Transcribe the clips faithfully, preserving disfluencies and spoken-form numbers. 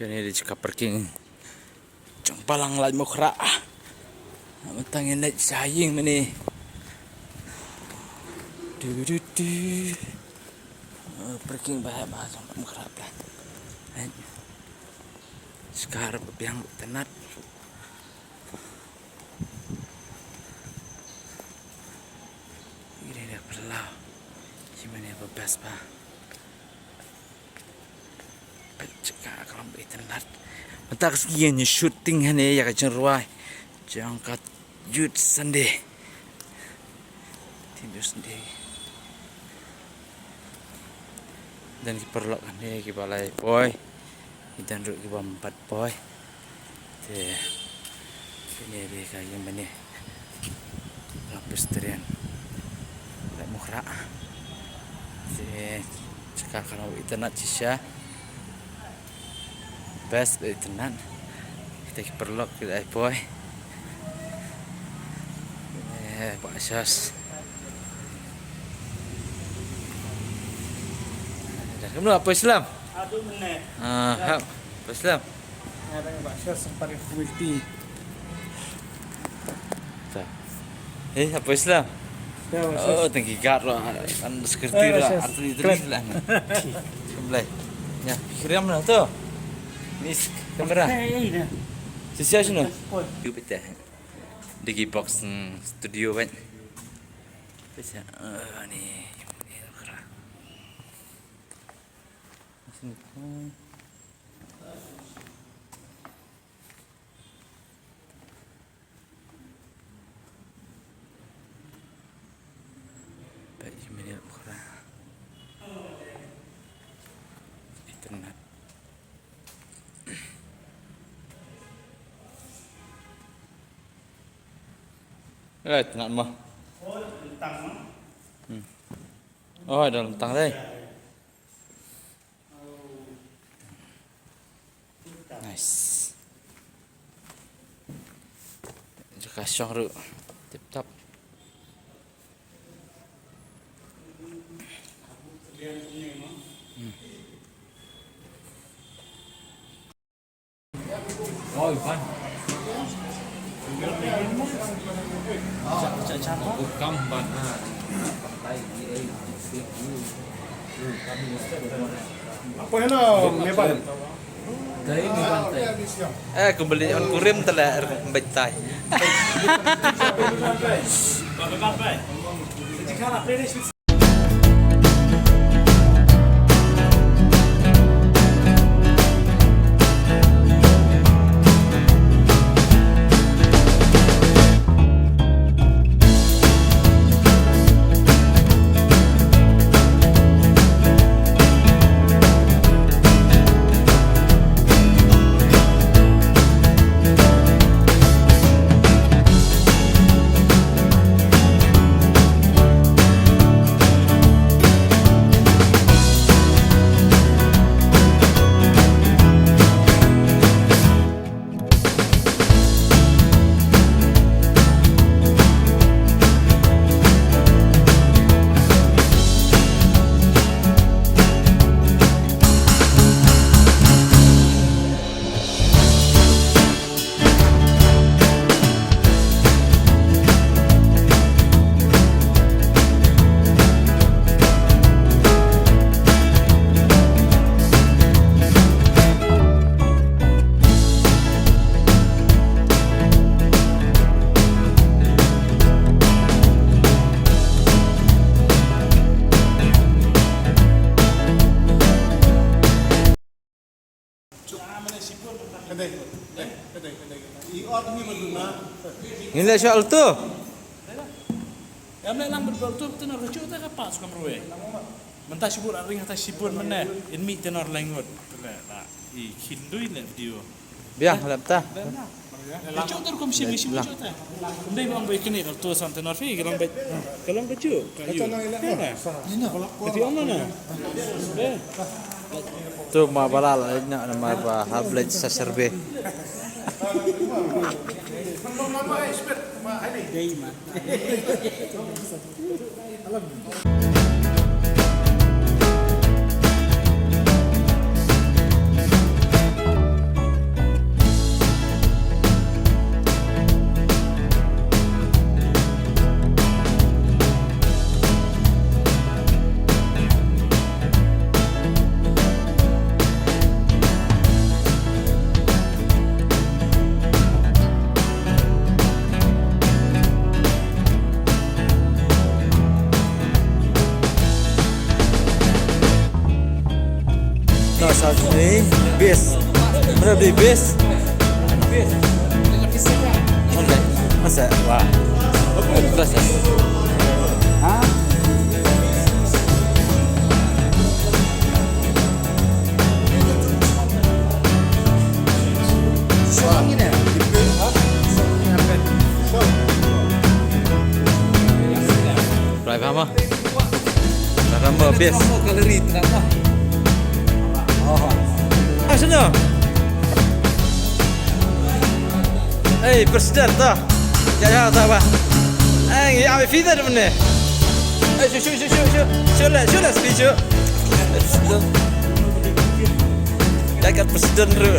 Kane dei jaka parking jong Balang Laitumkhrah. Mynta ngin leit sha ïing mynne. Du, du, du. Oh, parking ba heh ba jong Laitumkhrah pla. Leit. Skar ba biang ba itynnad. Ine da pyrlaw. Ine da ba best ba. Peit jaka ka long ba itynnad. Mynta ka sngi ngin shooting hangne ïa ka jingrwai jong ka Youth Sunday. Team Youth Sunday. Don ki paralok hangne kiba la ïa poi. Ki don ruh kiba ym pat poi. Te kine dei ka ïing mynne. Long Presbyterian Laitumkhrah. Te jaka ka long ba itynnad shisha. Best ba itynnad. Kita ki paralok ki la ïa poi. Eh, Bah Sos. Kumno, Apo Islam? Aduh, mynne. Ah, hap. Apo Islam. Ada Bah Sos sempat community. Ta. Eh, Apo Islam? Ya, Bah Sos. Oh, thank you God lah. Kan security lah. Arti itu lah. Kembali. Ya, kirim lah tu. Ni kamera. Eh, eh, dah. Sisi sini. Oi. Jupiter. Digi box, hmm, studio kan. Bisa, eh, ni, ni kira. Sini. Peit ïa minit kira. Itynnad. Eh, itynnad mo. Hmm. Oh, da lyntang dei. Nice. Jaka shong ruh tip top. Hmm. Apa hello, Meban? Eh, kembali on kurim telah er kembali tai. Ngin leh sha alto. Em leh lang bad alto, te nor ka jut te ka pas kam rue. Mynta shibun, a ring ta shibun mynne. In mih te nor leng ngut. Te leh la i khindui leh video. Biang leh ta. Ka jut te kum shim, shim jut te. Ndai bang bai kene alto san te nor phi, ka long bai, ka long ka jut. Ka jut. Ka ti ong na. Eh. Tu ma bala la nya na ma ba ha blade sa serbe. Dei ma. Sa ni base. Mana beli base? Masa? Wah. Terus ya? Ha? Drive hama. Drive hama base. Ah, sino? Hey, president ta. Ya, ya, ta ba. Ang ya, feather mana? Eh, shu, shu, shu, shu, shu. Shu lah, shu lah, speech, shu. Dah kat president ru.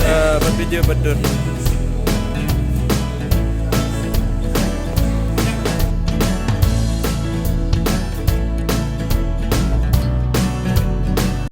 Eh, buat video betul.